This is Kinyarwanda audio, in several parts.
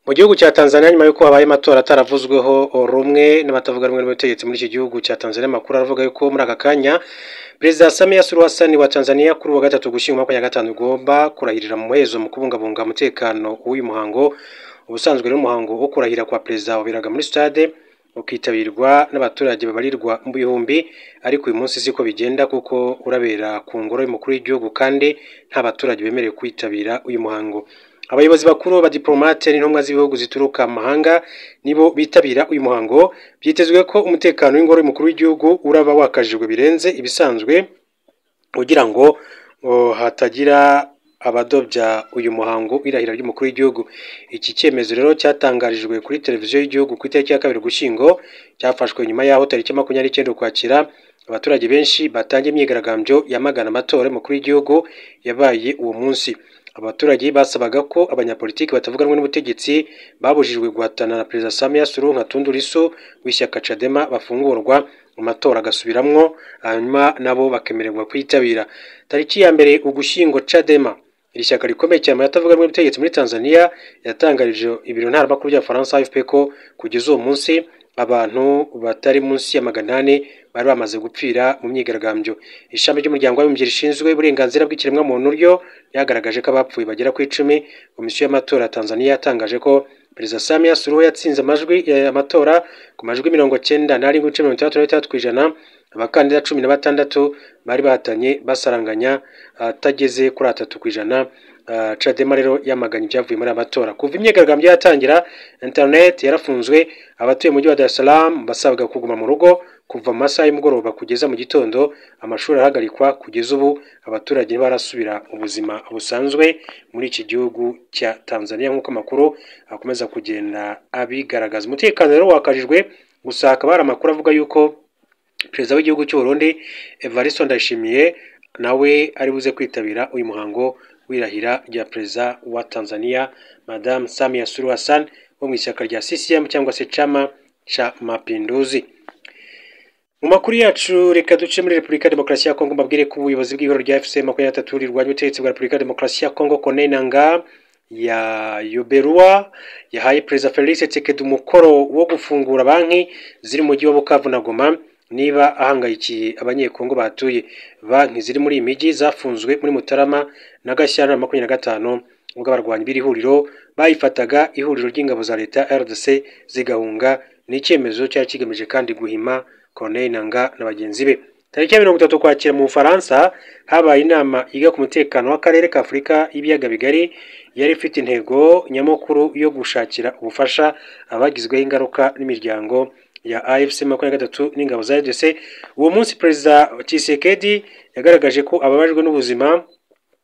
Mu gihugu cya Tanzania, nyuma y'uko habaye amatora ataravuzweho rumwe n'abatavuga rumwe n'ubutegetsi muri iki gihugu cya Tanzania, amakuru aravuga yuko muri aka kanya Perezida Samia Suluhu Hassan wa Tanzania kuri uwa gatatu Ugushyingo 25 ugomba kurahirira mu muhezo mu kubungabunga umutekano w'uyu muhango. Ubusanzwe rero umuhango wo kurahira kwa perezida waberaga muri stade, ukitabirwa n'abaturage babarirwa mu bihumbi, ariko uyu munsi siko bigenda kuko urabera ku ngoro y'umukuru w'igihugu kandi nta baturage bemerewe kwitabira uyu muhango. Abayobozi bakuru, abadiplomate n'intumwa z'ibihugu zituruka mu mahanga nibo bitabira uyu muhango. Byitezwe ko umutekano w'ingoro y'umukuru w'igihugu uraba wakajijwe birenze ibisanzwe kugira ngo hatagira abadobya uyu muhango w'irahira ry'umukuru w'igihugu. Iki cyemezo rero cyatangarijwe kuri televiziyo y'igihugu ku itariki ya 2 Ugushyingo, cyafashwe nyuma y'aho tariki 29 Ukwakira abaturage benshi batangiye imyigaragambyo yamagana amatora y'umukuru w'igihugu yabaye uwo munsi. Abaturage basabaga ko abanyapolitiki batavuga rumwe n'ubutegetsi babujijwe guhatana na Perezida Samia Suluhu nka Tundu Lissu w'ishyaka Chadema bafungurwa, amatora agasubiramwo, hanyuma nabo bakemererwa kwitabira. Tariki ya 1 Ugushyingo, Chadema, iri shyaka rikomeye cyane mu batavuga rumwe n'ubutegetsi muri Tanzania, yatangarije ibiro ntaramakuru by'Abafaransa AFP ko kugeza uwo munsi abantu batari munsi ya 800 bari bamaze gupfira mu myigaragambyo. Ishami ry'umuryango w'abibumbye rishinzwe uburenganzira bw'ikiremwamuntu ryo ryagaragaje ko abapfuye bagera ku 10. Komisiyo y'amatora ya Tanzania yatangaje ko Perezida Samia Suluhu yatsinze amajwi amatora ku majwi 97.66%. Abakandida 16 bari bahatanye basaranganya atageze kuri 3%. Chadema rero yamaganye ibyavuye muri amatora. Kuva imyigaragambyo yatangira, internet yarafunzwe, abatuye mu mujyi wa Dar es Salaam basabwa kuguma mu rugo kuva mu masaha y'umugoroba kugeza mu gitondo, amashuri arahagarikwa. Kugeza ubu abaturage ntibarasubira mu buzima busanzwe muri iki gihugu cya Tanzania nk'uko amakuru akomeza kugenda abigaragaza. Umutekano rero wakajijwe, gusa hakaba hari amakuru avuga yuko Perezida w'igihugu cy'u Burundi Evariste Ndayishimiye nawe ari buze kwitabira uyu muhango w'irahira rya Perezida wa Tanzania Madame Samia Suluhu Hassan wo mu ishyaka rya CCM cyangwa se Chama cha Mapinduzi. Mu makuru yacu reka duce muri Repubulika Demokarasi ya Kongo, mbabwire ko ubuyobozi bw'ihuriro rya FC 23 rirwanya ubutegetsi bwa Repubulika Demokarasi ya Kongo, Corneille Nangaa ya Yoberua, yahaye Perezida Felix Tshisekedi umukoro wo gufungura banki ziri mu mujyi wa Bukavu na Goma niba ahangayikiye abanyekongo bahatuye. Banki ziri muri iyi mijyi zafunzwe muri Mutarama na Gashyantare 25 ubwo abarwanyi b'iri huriro bayifataga ihuriro ry'ingabo za leta RDC zigahunga. Ni icyemezo cyari kigamije kandi guhima Corneille Nangaa na bagenzi be. Tariki ya 30 Ukwakira mu Bufaransa habaye inama yiga ku mutekano w'akarere ka Afurika y'ibiyaga bigari, yari ifite intego nyamukuru yo gushakira ubufasha abagizweho ingaruka n'imiryango ya AFC 23 n'ingabo za RDC. Uwo munsi Perezida Tshisekedi yagaragaje ko ababajwe n'ubuzima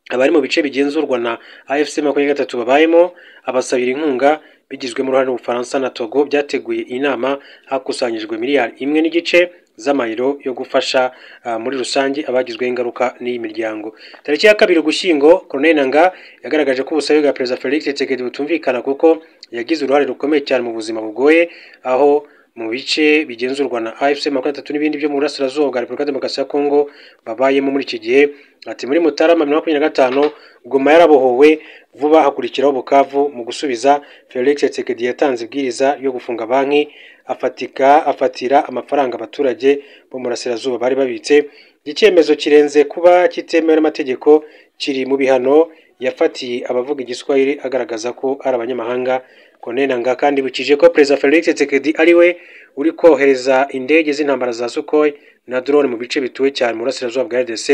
abari mu bice bigenzurwa na AFC 23 babayemo, abasabira inkunga. Bigizwemo uruhare n'Ubufaransa na Togo byateguye inama, hakusanyijwe miliyari 1.5 z'amayero yo gufasha muri rusange abagizweho ingaruka n'iyi miryango. Tariki ya 2 Ugushyingo, Corneille Nangaa yagaragaje ko ubusabe bwa Perezida Felix Tshisekedi butumvikana kuko yagize uruhare rukomeye cyane mu buzima bugoye aho mu bice bigenzurwa na AFC 23 n'ibindi byo mu burasirazuba bwa Repubulika Demokarasi ya Kongo babayemo muri iki gihe. Ati muri Mutarama 2025 Goma yarabohowe vuba, hakurikiraho Bukavu. Mu gusubiza, Felix Tshisekedi yatanze ibwiriza ryo gufunga banki, afatika afatira amafaranga abaturage bo mu burasirazuba bari babitse. Iki cyemezo kirenze kuba kitemewe n'amategeko, kiri mu bihano yafatiye abavuga Igiswahili agaragaza ko ari abanyamahanga. Corneille Nangaa kandi bukije ko Perezida Felix Tshisekedi ari we uri kohereza indege z'intambara za Sukhoi na drone mu bice bituwe cyane mu burasirazuba bwa RDC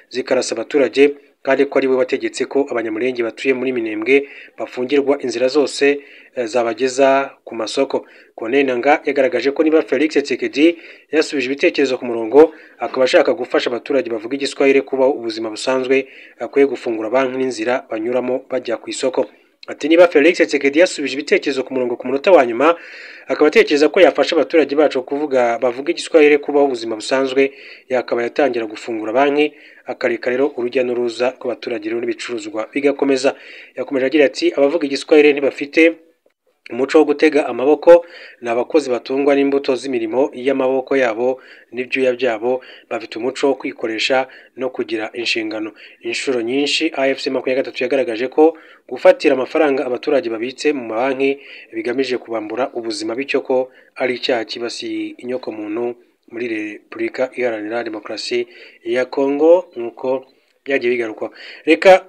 zikarasa abaturage, kandi ko ari we wategetse ko Abanyamulenge batuye muri Minembwe bafungirwa inzira zose zabageza ku masoko. Corneille Nangaa yagaragaje ko niba Felix Tshisekedi yasubije ibitekerezo ku murongo akaba ashaka gufasha abaturage bavuga Igiswahili kubaho ubuzima busanzwe, akwiye gufungura banki n'inzira banyuramo bajya ku isoko. Ati niba Felix Tshisekedi yasubije ibitekerezo ku murongo ku munota wa nyuma akaba atekereza ko yafasha abaturage bacu kuvuga bavuga Igiswahili kubaho ubuzima busanzwe, yakaba yatangira gufungura banki akareka rero urujya n'uruza rw'abaturage rero n'ibicuruzwa bigakomeza. Yakomeje agira ati abavuga Igiswahili ntibafite Umuco wo gutega amaboko ni abakozi batungwa n'imbuto z'imirimo y'amaboko yabo n'ibyuya byabo, bafite umuco wo kwikoresha no kugira inshingano. Inshuro nyinshi AFC 23 yagaragaje ko gufatira amafaranga abaturage babitse mu mabanki bigamije kubambura ubuzima, bityo ko ari icyaha cyibasiye inyokomuntu muri Repubulika Iharanira Demokarasi ya Kongo, nk'uko byagiye bigarukwaho. Reka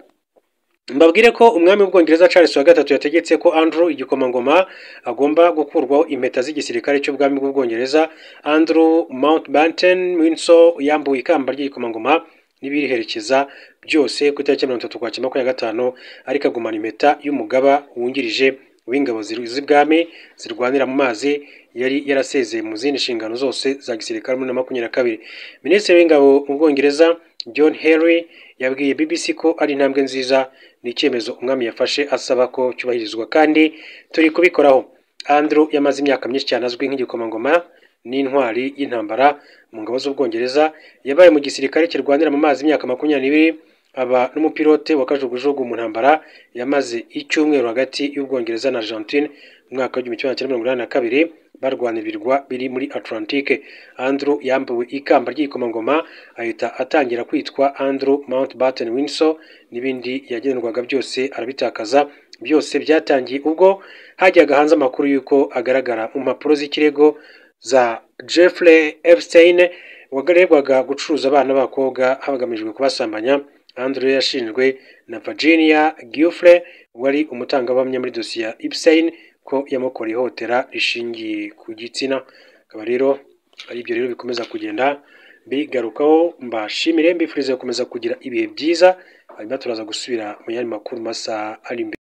mbabwire ko umwami w'Ubwongereza Charles wa gatatu yategetse ko Andrew igikomangoma agomba gukurwaho impeta z'igisirikare cy'ubwami bw'Ubwongereza. Andrew Mountbatten Windsor yambuwe ikamba ry'igikomangoma n'ibiriherekeza byose ku itariki ya 30 Ukwakira 2025, ariko agumana impeta y'umugaba wungirije w'ingabo z'ibwami zirwanira mu mazi. Yari yarasezeye mu zindi nshingano zose za gisirikare muri 2022. Minisitiri w'ingabo mu Bwongereza John Healey yabwiye BBC ko ari intambwe nziza, ni icyemezo umwami yafashe asaba ko cyubahirizwa kandi turi kubikoraho. Andrew yamaze imyaka myinshi cyane azwi nk'igikomangoma n'intwari y'intambara mu ngabo z'Ubwongereza. Yabaye mu gisirikare kirwanira mu mazi imyaka 22, aba n'umupilote wa kajugujugu mu ntambara yamaze icyumweru hagati y'Ubwongereza na Argentine mu mwaka w'1982 barwanira ibirwa biri muri Atlantique. Andrew yambuwe ikamba ry'igikomangoma ahita atangira kwitwa Andrew Mountbatten Windsor, n'ibindi yagenerwaga byose arabitakaza. Byose byatangiye ubwo hajyaga hanze amakuru y'uko agaragara mu mpapuro z'ikirego za Jeffrey Epstein waregwaga gucuruza abana b'abakobwa hagamijwe kubasambanya. Andrew yashinjwe na Virginia Giuffre wari umutangabuhamya muri dosiye ya Epstein ko yamukoreye ihohotera rishingiye ku gitsina. Akaba rero ari ibyo rero bikomeza kugenda bigarukaho. Mbashimire, mbifurize gukomeza kugira ibihe byiza, hanyuma turaza gusubira mu yandi makuru mu masaha ari imbere.